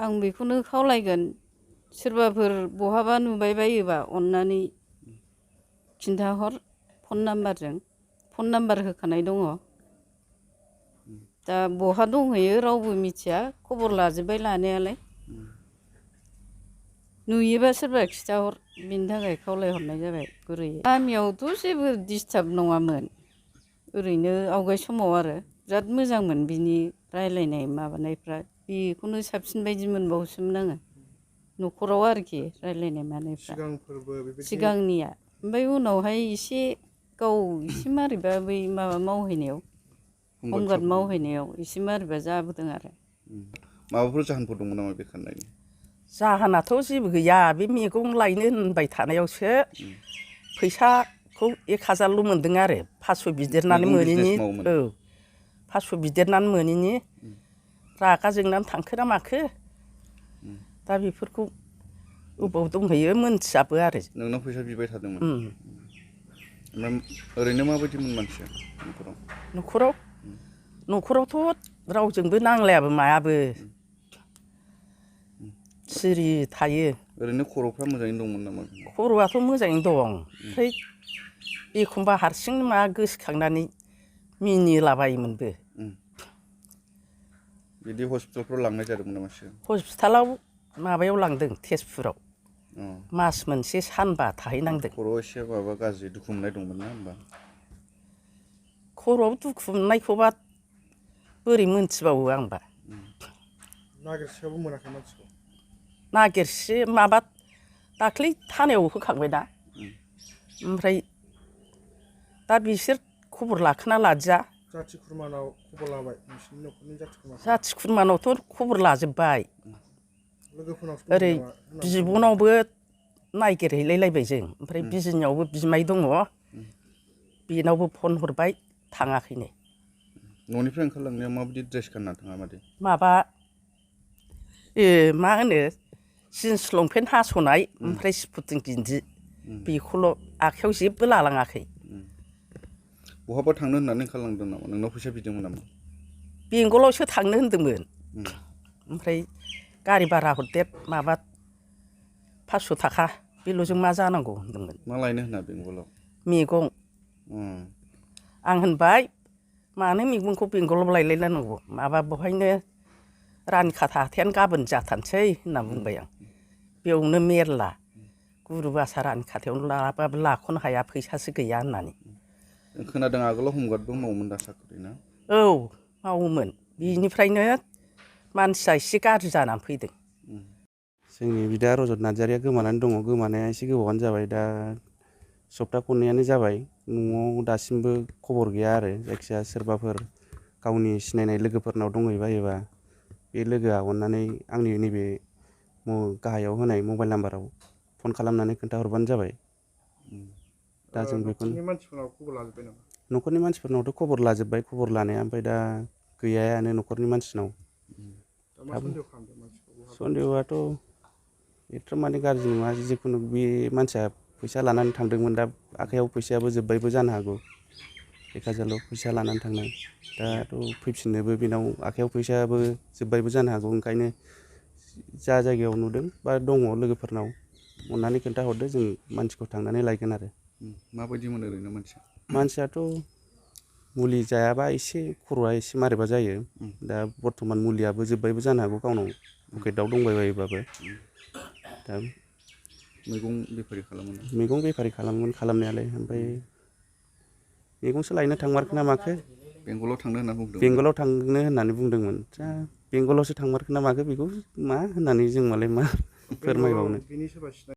आं बेखौनो खावलायगोन सोरबाफोर बहाबा नुबाय बायोबा अननानै खिन्थाहर फन नाम्बारजों फन नाम्बार होखानाय दङ दा बहा दंहैयो रावबो मिथिया खबर लाजोब्बाय लानायालाय नुयोबा सोरबा खिथाहर बिनि थाखाय खावलायहरनाय जाबाय गुरैयै गामियावथ' जेबो डिस्टार्ब नङामोन ओरैनो आवगाय समाव आरो बिराद मोजांमोन बिनि रायलायनाय माबानायफ्रा बेखौनो साबसिन बायदि मोनबावोसोमोन आङो न'खराव आरोखि रायलायनाय मानायफ्रा सिगांनिया ओमफ्राय उनावहाय एसे गाव एसे मारैबा बै माबा मावहैनायाव हमगार्ड मावहैनायाव एसे मारैबा जाबोदों आरो माबाफोर जाहोनफोर दंमोन नामा बे खारनायनि जाहोनाथ' जेबो गैया बे मैगं लायनो होनबाय थानायावसो फैसाखौ 1000ल' मोनदों आरो 500 बिदेरनानै मोनैनि औ 500 बिदेरनानै मोनैनि रागा जोंनानै थांखो ना माखो दा बेफोरखौ अबाव दंहैयो मोनथियाबो आरो नोंनाव फैसा बिबाय थादोंमोन ओमफ्राय ओरैनो माबायदिमोन मानसिया न'खरावथ' रावजोंबो नांलायाबो मायाबो सिरि थायो ओरैनो खर'फ्रा मोजाङैनो दंमोन नामा खर'आथ' मोजाङैनो दं ओमफ्राय एखमबा हारसिं मा गोसोखांनानै मिनिलाबायोमोनबो बिदि हस्पिटालफ्राव लांनाय जादोंमोन नामा सिगां हस्पिटालाव माबायाव लांदों तेजपुराव मास मोनसे सानबा थाहैनांदों खर'आव एसे माबा गाज्रि दुखु मोननाय दंमोन ना होमबा खर'आव दुखु मोननायखौबा बोरै मोनथिबावो आंबा नागिरसेयावबो मोनाखै मानसिखौ नागिरसे माबा दाख्लै थानायाव होखांबायना ओमफ्राय दा बिसोर खबर लाखोना लादिया जाथि खुरमानाव खबर लाबाय नोंसिनि न'खरनि जाथि खुरमानावथ' खबर लाजोब्बाय ओरै बिब'नावबो नायगिरहैलायलायबाय जों ओमफ्राय बिजिनियावबो बिमाय दङ बेनावबो फन हरबाय थाङाखैनो न'निफ्राय ओंखारलांनायाव माबायदि ड्रेस गानना थाङा मादै माबा मा होनो जिन्स लंपेन्ट हास'नाय ओमफ्राय स्पुथिं गिन्जि बेखौल' आखाइयाव जेबो लालाङाखै बहाबा थांनो होननानै ओंखारलांदों नामा नोंनाव फैसा बिदोंमोन नामा बेंगलावसो थांनो होनदोंमोन ओमफ्राय गारि भारा हरदेर माबा 500 थाखा बेल'जों मा जानांगौ होनदोंमोन मा लायनो होनना बेंगलाव मैगं आं होनबाय मानो मैगंखौ बेंगलाव लायलायनांगौ माबा बहायनो रानिखाथा हाथायानो गाबोन जाथारनोसै होनना बुंबाय आं बेयावनो मेरला गुरुबासा रानिखाथायावनो लाबाबो लाख'नो हाया फैसासो गैया होननानै खोनादों आगोलाव हमगार्डबो मावोमोन दा साख्रि ना औ मावोमोन बिनिफ्रायनो मानसिया एसे गाज्रि जानानै फैदों जोंनि बिदा रजत नार्जारिया गोमानानै दङ गोमानाया एसे गोबावानो जाबाय दा सप्ता खननैयानो जाबाय न'आव दासिमबो खबर गैया आरो जायखिजाया सोरबाफोर गावनि सिनायनाय लोगोफोरनाव दंहैबायोबा बे लोगोआ अननानै आंनि नैबे गाहायाव होनाय मबाइल नाम्बाराव फन खालामनानै खोन्थाहरबानो जाबाय दा जों बेखौनो न'खरनि मानसिफोरनावथ' खबर लाजोब्बाय खबर लानाया ओमफ्राय दा गैयायानो न'खरनि मानसिनाव सन्देहआथ' एथ' माने गाज्रि नङा जिखुनु बे मानसिया फैसा लानानै थांदोंमोन दा आखाइयाव फैसायाबो जोब्बायबो जानो हागौ 1000ल' फैसा लानानै थांनाय दाथ' फैफिननोबो बेनाव आखाइयाव फैसायाबो जोब्बायबो जानो हागौ ओंखायनो जा जायगायाव नुदों बा दङ लोगोफोरनाव अननानै खोन्थाहरदो जों मानसिखौ थांनानै लायगोन आरो माबायदिमोन ओरैनो मानसियाथ' मुलि जायाबा एसे खर'आ एसे मारैबा जायो दा बर्थमान मुलियाबो जोब्बायबो जानो हागौ गावनाव पकेटाव दंबायबायोबाबो दा मैगं बेफारि खालामोमोन खालामनायालाय ओमफ्राय मैगंसो लायनो थांमारखो ना माखो बेंगलाव थांनो होननानै बुंदोंमोन दा बेंगलावसो थांमारखो ना माखो बेखौ मा होननानै जों मालाय मा फोरमायबावनो